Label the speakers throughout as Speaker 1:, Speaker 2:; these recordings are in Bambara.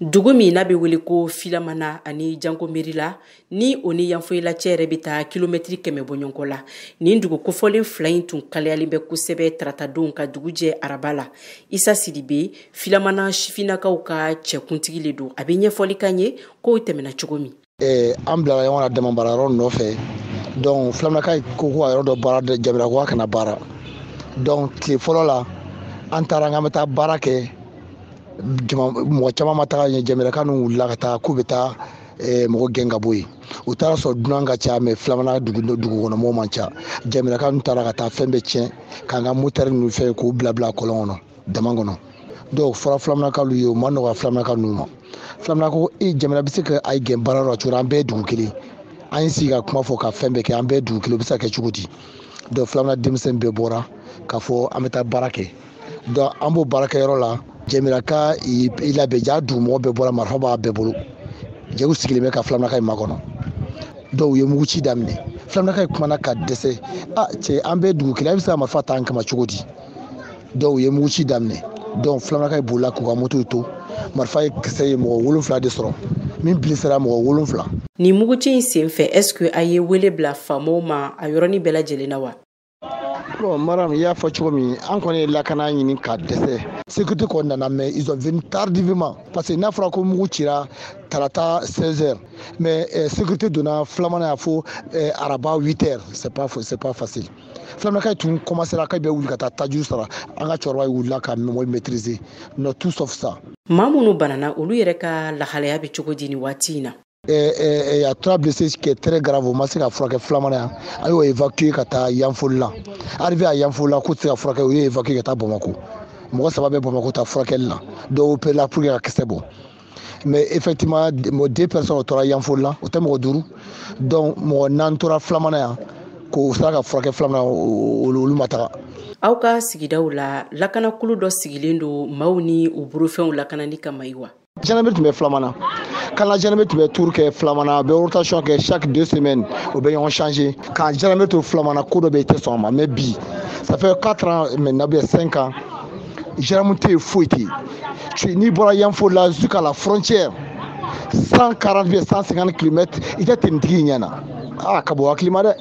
Speaker 1: Dugu min n'a bɛ wele ko Filamana ani Janko Mirila, ni o ni Yanfoyila cɛ yɛrɛ bɛ taa kilomɛtiri 100 bɔɲɔgɔnko la, nin dugu kofɔlen fila in tun kalayalen bɛ kosɛbɛ taratadon ka dugu jɛ araba la. Isa Sidibe, Filamana sifinnakaw ka cɛkuntigi le don, a bɛ ɲɛfɔli kan ye kow tɛmɛna cogo min.
Speaker 2: An bilala ɲɔgɔn na dama baarayɔrɔ nɔfɛ. Donc Filamanaka ko ka yɔrɔ dɔ baara, Jamila ko kana baara. Donc tile fɔlɔ la, an taara k'an bɛ taa baara kɛ, mɔgɔ caman ma taga ɲɛ. Jamilaka ninnu wulila ka taa k'u bɛ taa mɔgɔ gɛn ka bɔ yen. U taara sɔrɔ dunan ka ca, mais Filamana dugu kɔnɔ mɔgɔw man ca. Jamilaka ninnu taara ka taa fɛn bɛɛ tiɲɛ, k'an ka motɛri ninnu fɛn k'u bila bila kɔlɔn kɔnɔ, dama kɔnɔ. Dɔw fɔra Filamanakaw ye, o ma nɔgɔya Filamanaka ninnu ma. Filamana ko e Jamila bɛ se ka a gɛn baara la cogo, an bɛɛ ye dugu kelen, an ye sigi ka kuma fɔ ka fɛn bɛɛ kɛ, an bɛɛ ye dugu kelen, o bɛ se ka kɛ cogo di? Donc Filamana denmisɛnnin bɛɛ bɔra k'a fɔ an bɛ taa baara kɛ. Donc an b'o baarakɛyɔrɔ la, Jamila ka i labɛn ja, dugumɔgɔ bɛɛ bɔra, marifa b'a bɛɛ bolo, jɛw sigilen bɛ ka Filamanaka in makɔnɔ. Dɔw ye mugu ci daminɛ. Filamanaka in kumana ka dɛsɛ: a cɛ, an bɛɛ dugu kelen, a bɛ se ka marifa ta an kama cogo di? Dɔw ye mugu ci daminɛ. Donc Filamanaka in bolila k'u ka motow to. Marifa ye kisɛ ye mɔgɔ 7 de sɔrɔ, min bilisira mɔgɔ 7.
Speaker 1: Nin muguci in sen fɛ, est ce que a ye wele bila faamaw ma a yɔrɔnin bɛɛ lajɛlen na wa?
Speaker 2: Bon Maram, i y'a fɔ cogo min, an kɔni ye lakana ɲini ka dɛsɛ. Sécurité kɔni nana, mais ils ont venu tardivement, parce que n'a fɔra ko mugu cira tarata 16 heures, mais sécurité donna Filamana yan fo araba 8 heures. C'est pas facile. Filamanaka tun commencera k'a bɛ wuli ka taa tajuru sara. An ka cɛkɔrɔba wulila ka mɔgɔ maîtriser. Non, tout sauf ça.
Speaker 1: Maa minnu banana, olu yɛrɛ ka lahalaya bɛ cogo di nin waati in na?
Speaker 2: Il y a trois blessés qui est très grave, o ma se ka furakɛ Filamana yan, an y'o évacuer ka taa Yanfolila. Arrivé à Yanfolila, k'u tɛ se ka furakɛ, u y'o évacuer ka taa Bamako. Mɔgɔ saba bɛ Bamako ta furakɛli la, dɔw opéré la pour que ka kisɛ bɔ. Mais effectivement, deux personnes o tora Yanfolila, o tɛ mɔgɔ duuru. Donc mɔgɔ naani tora Filamana yan k'o sera ka furakɛ Filamana, olu ma taga.
Speaker 1: Aw ka sigidaw la, lakanakulu dɔ sigilen don maaw ni u bolofɛnw lakanali kama yi wa?
Speaker 2: Gendarmerie tun bɛ Filamana kana, gendarmerie tun bɛ tour kɛ Filamana, a bɛ rotation kɛ chaque 2 semaines, o bɛ ɲɔgɔn changer. Ka gendarmerie to Filamana, ko dɔ bɛ yen, i tɛ sɔn a ma. Mais bi, ça fait 4 ans maintenant ou bien 5 ans, gendarme tɛ yen, foyi tɛ yen. N'i bɔra Yanfolila jusqu'à la frontière, 140 ou 150 kilomètres, i tɛ tenitigi ɲɛ na. Ah, ka bɔ hakili ma dɛ.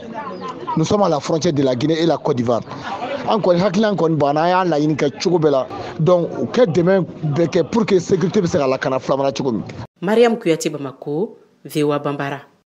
Speaker 2: Nous sommes à la frontière de la Guinée et la Côte d'Ivoire. An kɔni hakilina kɔni banna, an y'a laɲini kɛ cogo bɛɛ la. Donc u kɛ dɛmɛ bɛɛ kɛ pour que sécurité bɛ se ka lakana Filamana cogo min.
Speaker 1: Mariam Kuyate, Bamako, VOA Bambara.